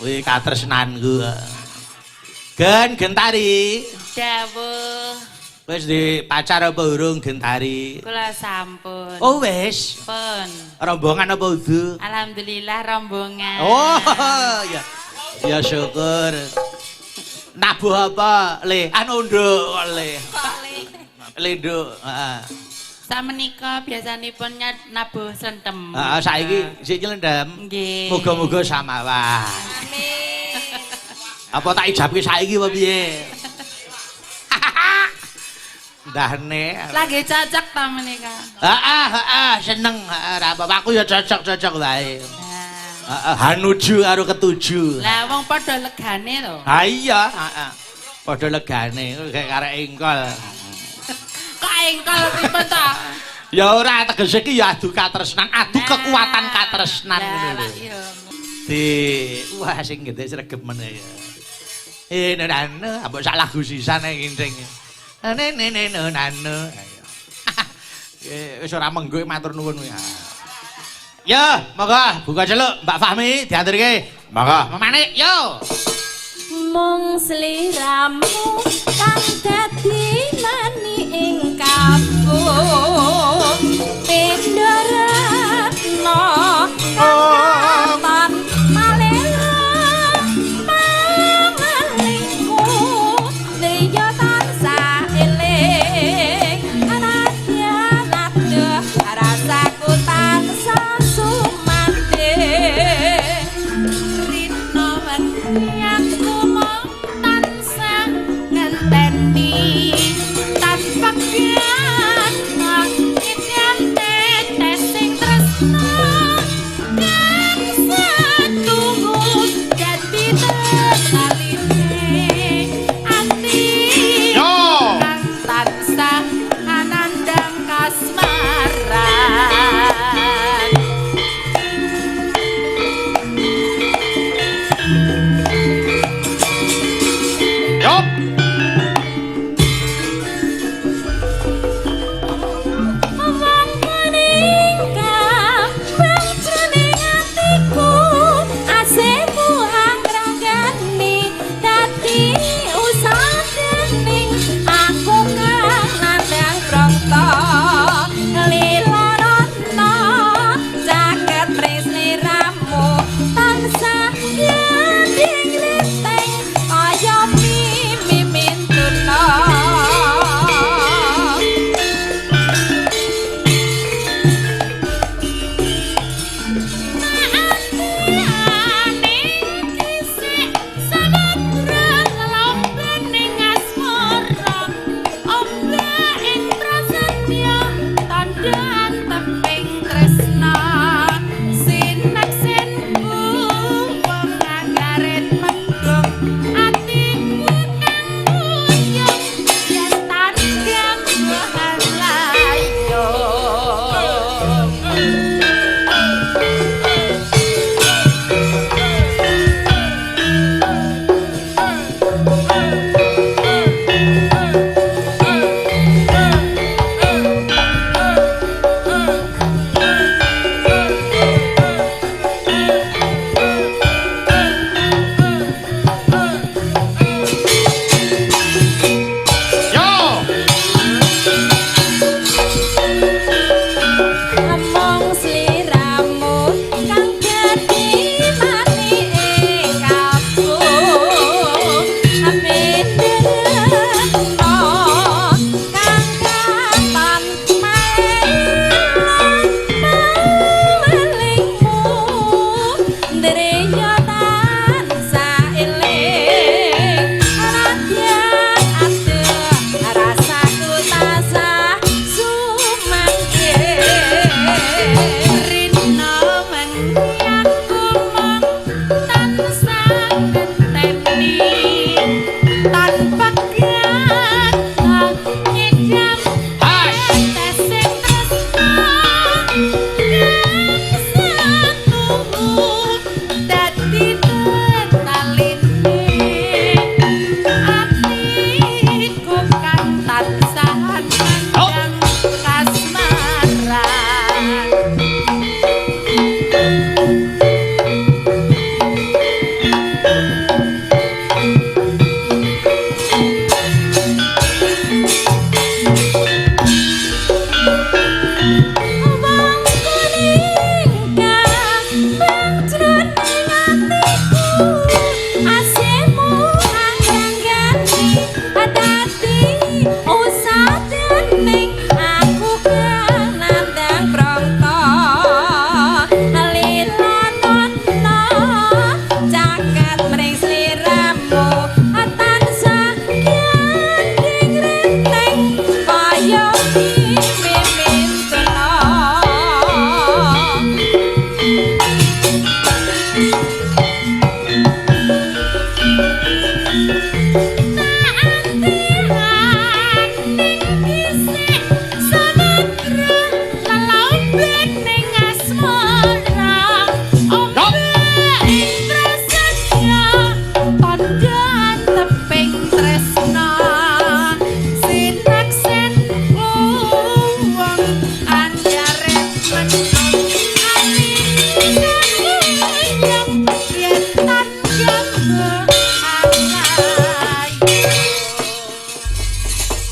Kuwi katresnanku. Gen Gentari. Dawuh. Wis di pacar apa urung Gentari? Kula sampun. Oh wis. Pun. Rombongan apa udu? Alhamdulillah rombongan. Oh ya. Ya syukur. Nabuh apa? Le, anu nduk kok le. Le nduk, heeh. Samenika biasanipun nabuh slentem. Heeh, saiki sik nyelendem. Nggih. Muga-muga samawan. Amin. Apa tak ijabke saiki apa piye? Ndahne. Lagi cocok ta menika? Heeh, heeh, seneng, heeh, ora apa-apa aku ya cocok-cocok wae. Nah. Heeh, hanuju karo ketuju. Lah wong padha legane to. Ha iya, heeh. Padha legane kayak karek engkol. Kok engkol pripun to? Ya ora tegese iki ya adu katresnan, adu kekuatan katresnan ngono lho. Iya. Di wah sing gede sregep meneh ya. Eh nano, ambok sak lagu sisan nek ngincing. Ne ne ne no nano. Ayo. Wis ora menggo matur nuwun kuwi. Yo, monggo buka celuk Mbak Fahmi diaturke. Monggo, memanik yo. Mung sliramu kang dadi mani ing kabung pindharatna kang katon malelo pamelingku liya tansah eling nadyan adoh rasaku tansah sumandhing Rino wengi aku mung tansah ngenteni tanpa gana ngidam tetes sing tresna kang setunggu dadi tetaline ati Yo. kang tansah anandang kasmaran.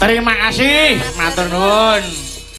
Terima kasih, matur nuwun.